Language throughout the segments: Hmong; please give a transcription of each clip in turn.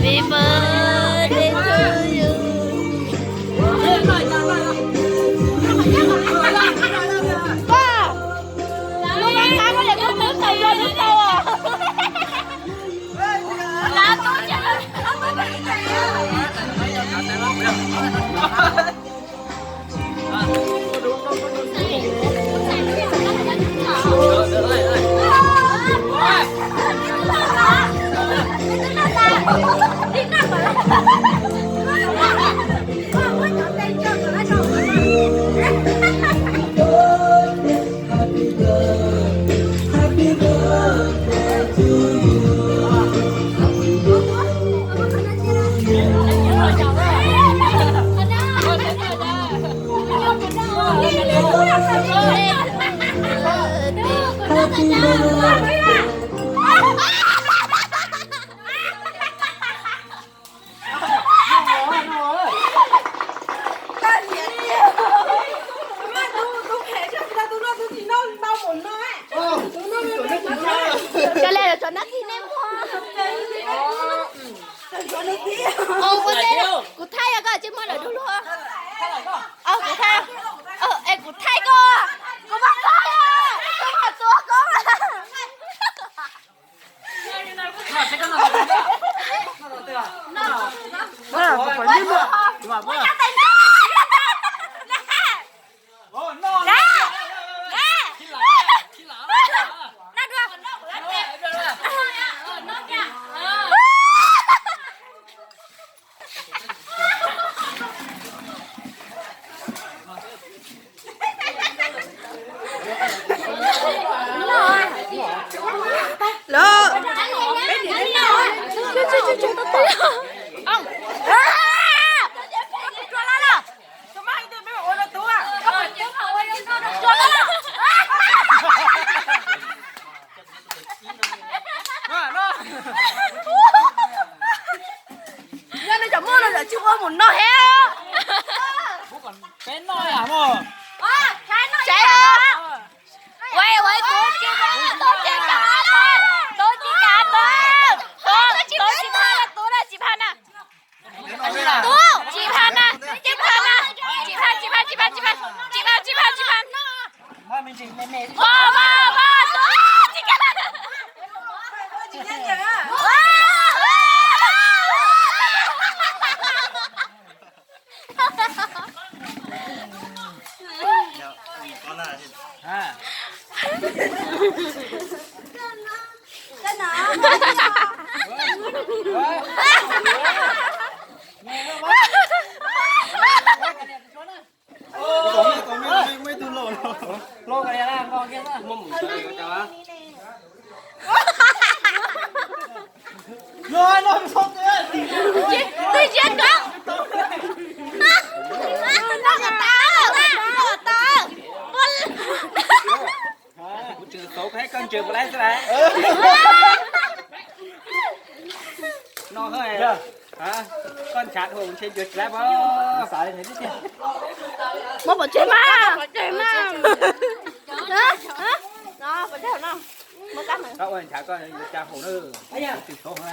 Happy birthday to you. Koj, lub mab thab koj yog lub tub tau yog lub tau os. Cov le los tso nab thib nej muag. Kuv thaij os, koj tsis muaj lawm dub lug. Kuv thaij, es kuv thaij koj, kuv muab koj, kuv muab tua koj. Yog nws cov muaj no lawm tsis ua mus noj thiab. Peb noj yam mog. Saib os. Ua ua tus tsis kav, tus tsis kav, tus tsis kav, tus tsis kav, tus tsis phaj na. Tub, tsis phaj na, tsis phaj na, tsis phaj, tsis phaj, tsis phaj, tsis phaj, tsis phaj, tsis phaj, tsis phaj. Ua, ua, ua, tub, tsis kav. Twb ziab kawg. Noj kom tau, noj kom tau. Kuv tseem xauv koj ib koj ntses puas laib xwb lauj. No, koj ntshav dhau ntshe ncuav tsis laib pob. Muab pov tseg mas, pov tseg mas. No, pov tseg no. Koj ua ntshav koj yuav tsa hau na. Tsis xauv hau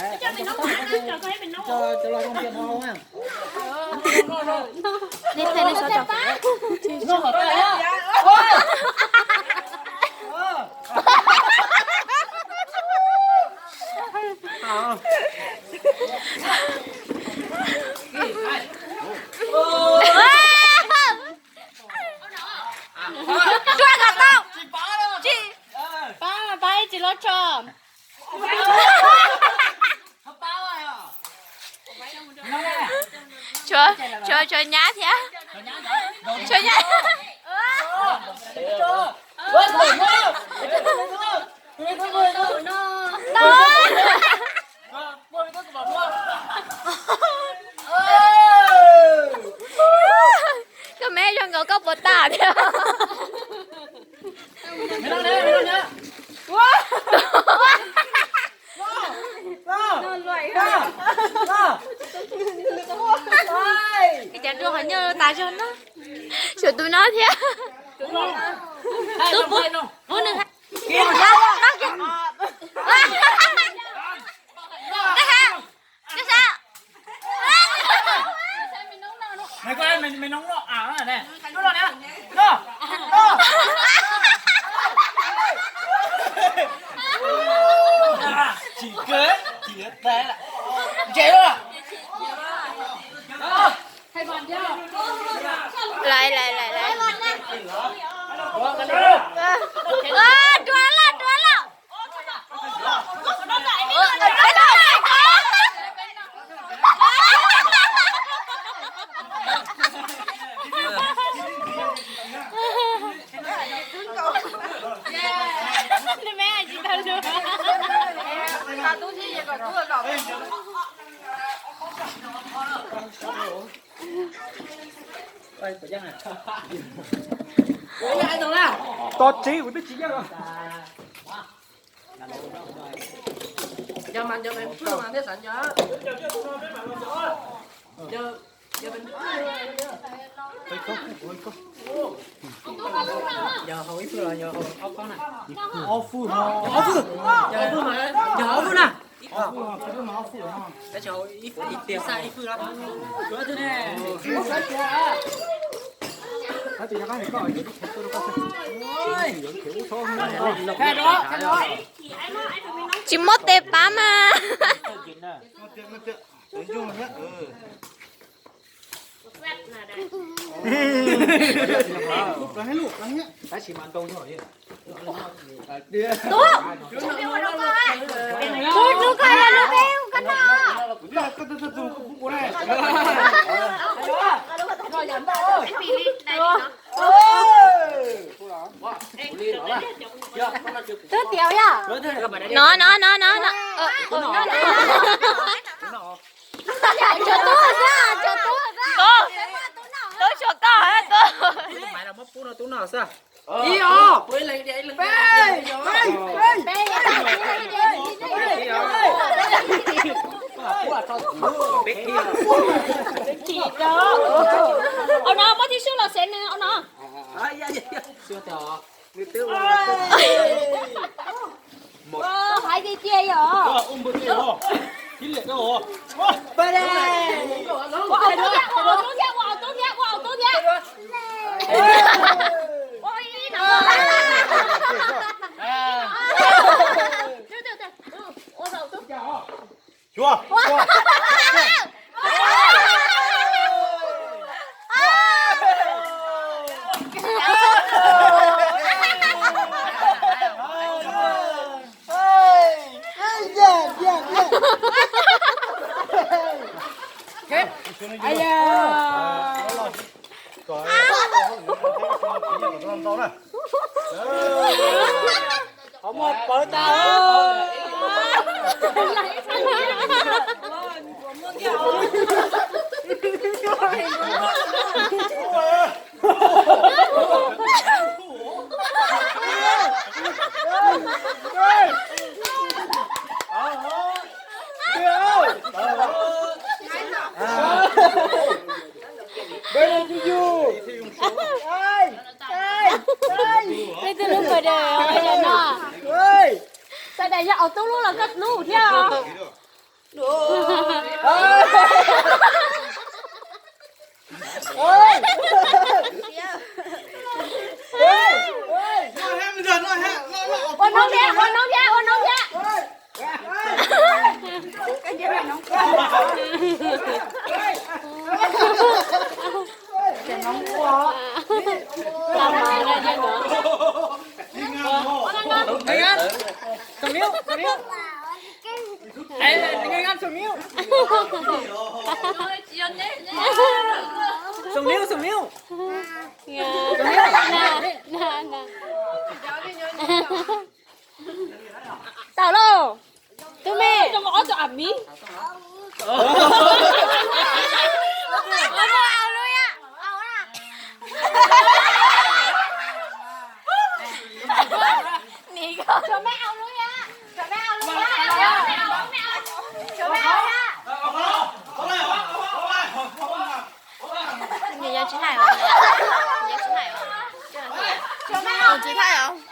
na. Tsuag kom tau. Tsis pab mas pab ib tsis lov tso. Tshuav, tshuav, tshuav nyab thiab. Tshuav nyab. Koj me zoo nkaus koj puas tag thiab. Ib co dua qhov nyuj tas zog na. Tshuav tus no thiab. Tub pub, pub nws. Tib ha, tib ha. Mày, mày nóng lắm à? Này, nóng lắm nè. Nóng, nóng. Chỉ cưới, chỉ cưới. Đấy là. Dễ lắm à? Lais, lais, lais, lais. Ơ, dua lawm, dua lawm. Tos tsev kuv twb tsis yeej os. Ob fwj, ob fwj, ob fwj na. Tsis muab tes pab mas. Tus, tus koj yog lub peb koj no. Twb tias yog. No, no, no, no, no. Cov tub xwb, cov tub xwb. Tub, tub tsuas koj tub. Ib os, peb, peb, peb. Au no, muab tib sub los xev nws au no. Hais tiag tiag yog. Ua au tub thiab, ua au tub thiab, ua au tub thiab, ua au tub thiab. Ua ib no. Xyuas. Aya. Qhov muag pawv tag. Peb twb hlub kawg, sawv daws yog au tub hlub los koj hlub thiab. Ua noob thiab, ua noob thiab, ua noob thiab. Sùng miu, sùng miu. Tau lauj. Tub me. Nws yog tsis hais os, nws yog tsis hais os. Tsis hais os.